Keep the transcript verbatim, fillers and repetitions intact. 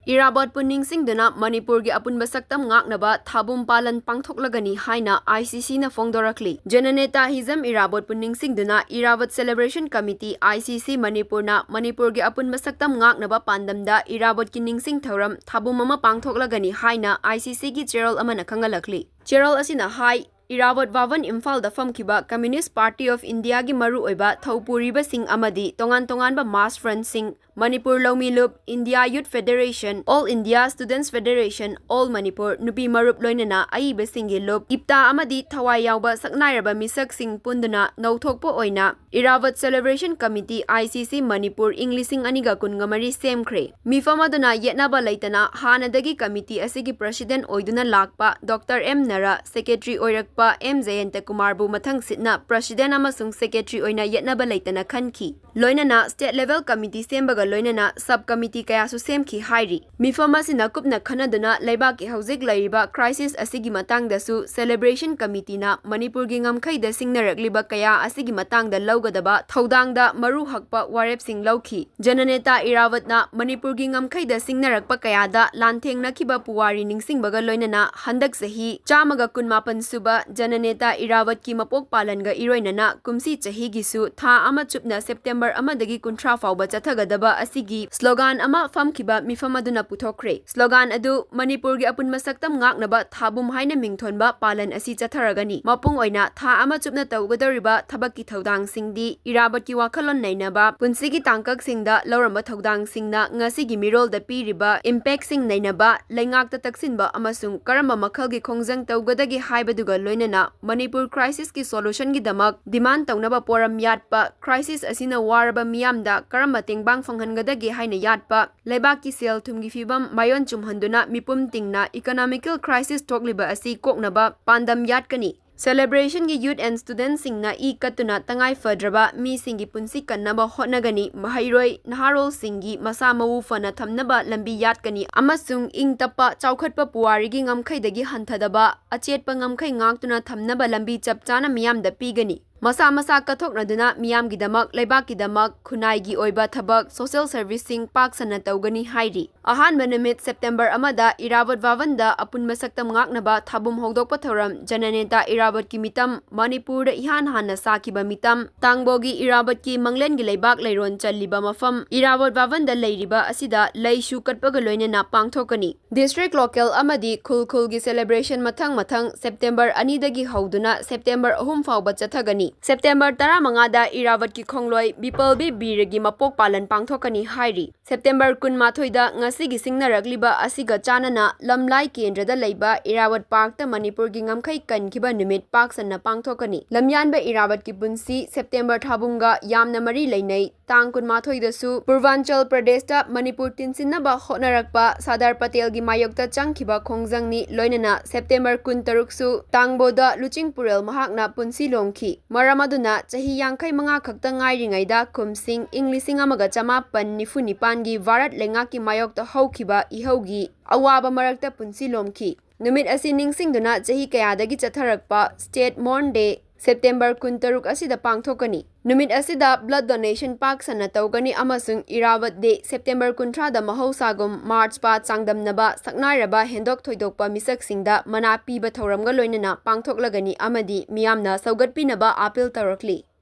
ꯏꯔꯥꯕꯣꯠꯄꯨ ꯅꯤꯡꯁꯤꯡꯗꯨꯅ ꯃꯅꯤꯄꯨꯔꯒꯤ ꯑꯄꯨꯟꯕ ꯁꯛꯇꯝ ꯉꯥꯛꯅꯕ ꯊꯥꯕꯨꯝ ꯄꯥꯂꯟ ꯄꯥꯡꯊꯣꯛꯂꯒꯅꯤ ꯍꯥꯏꯅ ICCꯅ ꯐꯣꯡꯗꯣꯔꯛꯂꯤ꯫ Jananetahism ꯏꯔꯥꯕꯣꯠꯄꯨ ꯅꯤꯡꯁꯤꯡꯗꯨꯅ ꯏꯔꯥꯕꯣꯠ Celebration Committee, ICC ꯃꯅꯤꯄꯨꯔꯅ ꯃꯅꯤꯄꯨꯔꯒꯤ ꯑꯄꯨꯟꯕ ꯁꯛꯇꯝ ꯉꯥꯛꯅꯕ ꯄꯥꯟꯗꯝꯗ ꯏꯔꯥꯕꯣꯠꯀꯤ ꯅꯤꯡꯁꯤꯡ ꯊꯧꯔꯝ ꯊꯥꯕꯨꯝ ꯑꯃ ꯄꯥꯡꯊꯣꯛꯂꯒꯅꯤ ꯍꯥꯏꯅ ICCꯒꯤ ꯆꯦꯔꯣꯜ ꯑꯃꯅ ꯈꯪꯍꯜꯂꯛꯂꯤ꯫ ꯆꯦꯔꯣꯜ ꯑꯁꯤꯅ ꯍꯥꯏ, ꯏꯔꯥꯕꯣꯠ ꯚꯕꯟ ꯏꯝꯐꯥꯜꯗ ꯐꯝꯈꯤꯕ Communist Party of Indiaꯒꯤ ꯃꯔꯨꯑꯣꯏꯕ ꯊꯧꯄꯨꯔꯤꯕꯁꯤꯡ ꯑꯃꯗꯤ ꯇꯣꯉꯥꯟ ꯇꯣꯉꯥꯟꯕ mass frontꯁꯤꯡ, ꯃꯅꯤꯄꯨꯔ ꯂꯧꯃꯤ ꯂꯨꯞ, India Youth Federation, All India Students Federation, All Manipur, ꯅꯨꯄꯤ ꯃꯔꯨꯞ ꯂꯣꯏꯅꯅ ꯑꯏꯕꯁꯤꯡꯒꯤ ꯂꯨꯞ, ꯏꯞꯇꯥ ꯑꯃꯗꯤ ꯊꯋꯥꯏ ꯌꯥꯎꯕ ꯁꯛꯅꯥꯏꯔꯕ ꯃꯤꯁꯛꯁꯤꯡ ꯄꯨꯟꯗꯨꯅ ꯅꯧꯊꯣꯛꯄ ꯑꯣꯏꯅ ꯏꯔꯥꯕꯠ Celebration Committee, ICC ꯃꯅꯤꯄꯨꯔ, ꯏꯪ ꯂꯤꯁꯤꯡ ꯑꯅꯤꯒ ꯀꯨꯟꯒ ꯃꯔꯤ ꯁꯦꯝꯈ꯭ꯔꯦ꯫ ꯃꯤꯐꯝ ꯑꯗꯨꯅ ꯌꯦꯠꯅꯕ ꯂꯩꯇꯅ ꯍꯥꯟꯅꯗꯒꯤ committee ꯑꯁꯤꯒꯤ president ꯑꯣꯏꯗꯨꯅ ꯂꯥꯛꯄ Doctor M ꯅꯔꯥ, secretary ꯑꯣꯏꯔꯛꯄ M ꯖꯌꯟꯇ ꯀꯨꯃꯥꯔꯕꯨ ꯃꯊꯪꯁꯤꯠꯅ president ꯑꯃꯁꯨꯡ secretary ꯑꯣꯏꯅ ꯌꯦꯠꯅꯕ ꯂꯩꯇꯅ ꯈꯟꯈꯤ꯫ ꯂꯣꯏꯅꯅ state level committee ꯁꯦꯝꯕꯒ ꯂꯣꯏꯅꯅ sub committee ꯀꯌꯥꯁꯨ ꯁꯦꯝꯈꯤ ꯍꯥꯏꯔꯤ꯫ ꯃꯤꯐꯝ ꯑꯁꯤꯅ ꯀꯨꯞꯅ ꯈꯟꯅꯗꯨꯅ ꯂꯩꯕꯥꯛꯀꯤ ꯍꯧꯖꯤꯛ ꯂꯩꯔꯤꯕ crisis ꯑꯁꯤꯒꯤ ꯃꯇꯥꯡꯗꯁꯨ Celebration Committeeꯅ ꯃꯅꯤꯄꯨꯔꯒꯤ ꯉꯝꯈꯩꯗ ꯁꯤꯡꯅꯔꯛꯂꯤꯕ ꯀꯌꯥ ꯑꯁꯤꯒꯤ ꯃꯇꯥꯡꯗ ꯂꯧꯒꯗꯕ ꯊꯧꯗꯥꯡꯗ ꯃꯔꯨ ꯍꯛꯄ ꯋꯥꯔꯦꯞꯁꯤꯡ ꯂꯧꯈꯤ꯫ ꯖꯅꯅꯦꯇꯥ ꯏꯔꯥꯋꯠꯅ ꯃꯅꯤꯄꯨꯔꯒꯤ ꯉꯝꯈꯩꯗ ꯁꯤꯡꯅꯔꯛꯄ ꯀꯌꯥꯗ ꯂꯥꯟꯊꯦꯡꯅꯈꯤꯕ ꯄꯨꯋꯥꯔꯤ ꯅꯤꯡꯁꯤꯡꯕꯒ ꯂꯣꯏꯅꯅ ꯍꯟꯗꯛ ꯆꯍꯤ ꯆꯥꯝꯃꯒ ꯀꯨꯟꯃꯥꯄꯟ ꯁꯨꯕ ꯖꯅꯅꯦꯇꯥ ꯏꯔꯥꯋꯠꯀꯤ ꯃꯄꯣꯛ ꯄꯥꯂꯟꯒ ꯏꯔꯣꯏꯅꯅ ꯀꯨꯝꯁꯤ ꯆꯍꯤꯒꯤꯁꯨ ꯊꯥ ꯑꯃ ꯆꯨꯞꯅ September ꯑꯃꯗꯒꯤ ꯀꯨꯟꯊ꯭ꯔꯥ ꯐꯥꯎꯕ ꯆꯠꯊꯒꯗꯕ ꯑꯁꯤꯒꯤ slogan ꯑꯃ ꯐꯝꯈꯤꯕ ꯃꯤꯐꯝ ꯑꯗꯨꯅ ꯄꯨꯊꯣꯛꯈ꯭ꯔꯦ꯫ Slogan ꯑꯗꯨ ꯃꯅꯤꯄꯨꯔꯒꯤ ꯑꯄꯨꯟꯕ ꯁꯛꯇꯝ ꯉꯥꯛꯅꯕ ꯊꯥꯕꯨꯝ ꯍꯥꯏꯅ ꯃꯤꯡꯊꯣꯟꯕ ꯄꯥꯂꯟ ꯑꯁꯤ ꯆꯠꯊꯔꯒꯅꯤ꯫ ꯃꯄꯨꯡ ꯑꯣꯏꯅ ꯊꯥ ꯑꯃ ꯆꯨꯞꯅ ꯇꯧꯒꯗꯧꯔꯤꯕ ꯊꯕꯛꯀꯤ ꯊꯧꯗꯥꯡꯁꯤꯡꯗꯤ ꯏꯔꯥꯕꯠꯀꯤ ꯋꯥꯈꯜꯂꯣꯟ ꯅꯩꯅꯕ, ꯄꯨꯟꯁꯤꯒꯤ ꯇꯥꯡꯀꯛꯁꯤꯡꯗ ꯂꯧꯔꯝꯕ ꯊꯧꯗꯥꯡꯁꯤꯡꯅ ꯉꯁꯤꯒꯤ ꯃꯤꯔꯣꯜꯗ ꯄꯤꯔꯤꯕ impactꯁꯤꯡ ꯅꯩꯅꯕ, ꯂꯩꯉꯥꯛꯇ ꯇꯛꯁꯤꯟꯕ ꯑꯃꯁꯨꯡ ꯀꯔꯝꯕ ꯃꯈꯜꯒꯤ ꯈꯣꯡꯖꯪ ꯇꯧꯒꯗꯒꯦ ꯍꯥꯏꯕꯗꯨꯒ ꯂꯣꯏꯅꯅ ꯃꯅꯤꯄꯨꯔ crisisꯀꯤ solutionꯒꯤꯗꯃꯛ demand ꯇꯧꯅꯕ ꯄꯣꯔꯝ ꯌꯥꯠꯄ, crisis ꯑꯁꯤꯅ ꯋꯥꯔꯕ ꯃꯤꯌꯥꯝꯗ ꯀꯔꯝꯕ ꯇꯦꯡꯕꯥꯡ ꯐꯪꯍꯟꯒꯗꯒꯦ ꯍꯥꯏꯅ ꯌꯥꯠꯄ, ꯂꯩꯕꯥꯛꯀꯤ ꯁꯦꯜ ꯊꯨꯝꯒꯤ ꯐꯤꯕꯝ ꯃꯥꯏꯑꯣꯟ ꯆꯨꯝꯍꯟꯗꯨꯅ ꯃꯤꯄꯨꯝ ꯇꯤꯡꯅ economical crisis ꯊꯣꯛꯂꯤꯕ ꯑꯁꯤ ꯀꯣꯛꯅꯕ ꯄꯥꯟꯗꯝ ꯌꯥꯠꯀꯅꯤ꯫ Celebrationꯒꯤ youth and studentꯁꯤꯡꯅ ꯏ ꯀꯠꯇꯨꯅ ꯇꯉꯥꯏ ꯐꯗ꯭ꯔꯕ ꯃꯤꯁꯤꯡꯒꯤ ꯄꯨꯟꯁꯤ ꯀꯟꯅꯕ ꯍꯣꯠꯅꯒꯅꯤ, ꯃꯍꯩꯔꯣꯏ ꯅꯍꯥꯔꯣꯜꯁꯤꯡꯒꯤ ꯃꯁꯥ ꯃꯎ ꯐꯅ ꯊꯝꯅꯕ ꯂꯝꯕꯤ ꯌꯥꯠꯀꯅꯤ ꯑꯃꯁꯨꯡ ꯏꯪ ꯇꯞꯄ ꯆꯥꯎꯈꯠꯄ ꯄꯨꯋꯥꯔꯤꯒꯤ ꯉꯝꯈꯩꯗꯒꯤ ꯍꯟꯊꯗꯕ ꯑꯆꯦꯠꯄ ꯉꯝꯈꯩ ꯉꯥꯛꯇꯨꯅ ꯊꯝꯅꯕ ꯂꯝꯕꯤ ꯆꯞ ꯆꯥꯅ ꯃꯤꯌꯥꯝꯗ ꯄꯤꯒꯅꯤ꯫ ꯃꯁꯥ ꯃꯁꯥ ꯀꯠꯊꯣꯛꯅꯗꯨꯅ ꯃꯤꯌꯥꯝꯒꯤꯗꯃꯛ, ꯂꯩꯕꯥꯛꯀꯤꯗꯃꯛ, ꯈꯨꯟꯅꯥꯏꯒꯤ ꯑꯣꯏꯕ ꯊꯕꯛ, social servicing ꯄꯥꯛ ꯁꯟꯅ ꯇꯧꯒꯅꯤ ꯍꯥꯏꯔꯤ꯫ ꯑꯍꯥꯟꯕ ꯅꯨꯃꯤꯠ September ꯑꯃꯗ ꯏꯔꯥꯕꯣꯠ ꯚꯕꯟꯗ ꯑꯄꯨꯟꯕ ꯁꯛꯇꯝ ꯉꯥꯛꯅꯕ ꯊꯥꯕꯨꯝ ꯍꯧꯗꯣꯛꯄ ꯊꯧꯔꯝ, ꯖꯅꯅꯦꯇꯥ ꯏꯔꯥꯕꯣꯠꯀꯤ ꯃꯤꯇꯝ, ꯃꯅꯤꯄꯨꯔꯗ ꯏꯍꯥꯟ ꯍꯥꯟꯅ ꯁꯥꯈꯤꯕ ꯃꯤꯇꯝ, ꯇꯥꯡꯕꯣꯒꯤ ꯏꯔꯥꯕꯣꯠꯀꯤ ꯃꯪꯂꯦꯟꯒꯤ ꯂꯩꯕꯥꯛ ꯂꯩꯔꯣꯟ ꯆꯜꯂꯤꯕ ꯃꯐꯝ, ꯏꯔꯥꯕꯣꯠ ꯚꯕꯟꯗ ꯂꯩꯔꯤꯕ ꯑꯁꯤꯗ ꯂꯩꯁꯨ ꯀꯠꯄꯒ ꯂꯣꯏꯅꯅ ꯄꯥꯡꯊꯣꯛꯀꯅꯤ꯫ District, local ꯑꯃꯗꯤ ꯈꯨꯜ ꯈꯨꯜꯒꯤ celebration ꯃꯊꯪ ꯃꯊꯪ September ꯑꯅꯤꯗꯒꯤ ꯍꯧꯗꯨꯅ September ꯑꯍꯨꯝ ꯐꯥꯎꯕ ꯆꯠꯊꯒꯅꯤ꯫ September ꯇꯔꯥꯃꯉꯥꯗ ꯏꯔꯥꯕꯠꯀꯤ ꯈꯣꯡꯂꯣꯏ ꯕꯤꯄꯜꯕꯤ ꯕꯤꯔꯒꯤ ꯃꯄꯣꯛ ꯄꯥꯂꯟ ꯄꯥꯡꯊꯣꯛꯀꯅꯤ ꯍꯥꯏꯔꯤ꯫ September ꯀꯨꯟꯃꯥꯊꯣꯏꯗ ꯉꯁꯤꯒꯤ ꯁꯤꯡꯅꯔꯛꯂꯤꯕ ꯑꯁꯤꯒ ꯆꯥꯟꯅꯅ ꯂꯝꯂꯥꯏ ꯀꯦꯟꯗ꯭ꯔꯗ ꯂꯩꯕ ꯏꯔꯥꯕꯠ parkꯇ ꯃꯅꯤꯄꯨꯔꯒꯤ ꯉꯝꯈꯩ ꯀꯟꯈꯤꯕ ꯅꯨꯃꯤꯠ ꯄꯥꯛ ꯁꯟꯅ ꯄꯥꯡꯊꯣꯛꯀꯅꯤ꯫ ꯂꯝꯌꯥꯟꯕ ꯏꯔꯥꯕꯠꯀꯤ ꯄꯨꯟꯁꯤ September ꯊꯥꯕꯨꯝꯒ ꯌꯥꯝꯅ ꯃꯔꯤ ꯂꯩꯅꯩ꯫ ꯇꯥꯡ ꯀꯨꯟꯃꯥꯊꯣꯏꯗꯁꯨ ꯄꯨꯔꯚꯥꯟꯆꯜ ꯄ꯭ꯔꯗꯦꯁꯇ ꯃꯅꯤꯄꯨꯔ ꯇꯤꯟꯁꯤꯟꯅꯕ ꯍꯣꯠꯅꯔꯛꯄ ꯁꯔꯗꯥꯔ ꯄꯇꯦꯜꯒꯤ ꯃꯥꯌꯣꯛꯇ ꯆꯪꯈꯤꯕ ꯈꯣꯡꯖꯪꯅꯤ꯫ ꯂꯣꯏꯅꯅ September ꯀꯨꯟꯇꯔꯨꯛꯁꯨ ꯇꯥꯡꯕꯣꯗ ꯂꯨꯆꯤꯡ ꯄꯨꯔꯦꯜ ꯃꯍꯥꯛꯅ ꯄꯨꯟꯁꯤ ꯂꯣꯝꯈꯤ꯫ ꯃꯔꯝ ꯑꯗꯨꯅ ꯆꯍꯤ ꯌꯥꯡꯈꯩ ꯃꯉꯥ ꯈꯛꯇ ꯉꯥꯏꯔꯤꯉꯩꯗ ꯀꯨꯝꯁꯤꯡ ꯏꯪ ꯂꯤꯁꯤꯡ ꯑꯃꯒ ꯆꯃꯥꯄꯟ ꯅꯤꯐꯨ ꯅꯤꯄꯥꯟꯒꯤ ꯚꯥꯔꯠ ꯂꯩꯉꯥꯛꯀꯤ ꯃꯥꯌꯣꯛꯇ ꯍꯧꯈꯤꯕ ꯏꯍꯧꯒꯤ ꯑꯋꯥꯕ ꯃꯔꯛꯇ ꯄꯨꯟꯁꯤ ꯂꯣꯝꯈꯤ꯫ ꯅꯨꯃꯤꯠ ꯑꯁꯤ ꯅꯤꯡꯁꯤꯡꯗꯨꯅ ꯆꯍꯤ ꯀꯌꯥꯗꯒꯤ ꯆꯠꯊꯔꯛꯄ State Mourn Day September ꯀꯨꯟꯇꯔꯨꯛ ꯑꯁꯤꯗ ꯄꯥꯡꯊꯣꯛꯀꯅꯤ꯫ ꯅꯨꯃꯤꯠ ꯑꯁꯤꯗ blood donation ꯄꯥꯛ ꯁꯟꯅ ꯇꯧꯒꯅꯤ ꯑꯃꯁꯨꯡ ꯏꯔꯥꯕꯠ Day September ꯀꯨꯟꯊ꯭ꯔꯥꯗ ꯃꯍꯧꯁꯥꯒꯨꯝ March ꯄꯥ ꯆꯥꯡꯗꯝꯅꯕ ꯁꯛꯅꯥꯏꯔꯕ ꯍꯦꯟꯗꯣꯛ ꯊꯣꯏꯗꯣꯛꯄ ꯃꯤꯁꯛꯁꯤꯡꯗ ꯃꯅꯥ ꯄꯤꯕ ꯊꯧꯔꯝꯒ ꯂꯣꯏꯅꯅ ꯄꯥꯡꯊꯣꯛꯂꯒꯅꯤ ꯑꯃꯗꯤ ꯃꯤꯌꯥꯝꯅ ꯁꯧꯒꯠꯄꯤꯅꯕ appeal ꯇꯧꯔꯛꯂꯤ꯫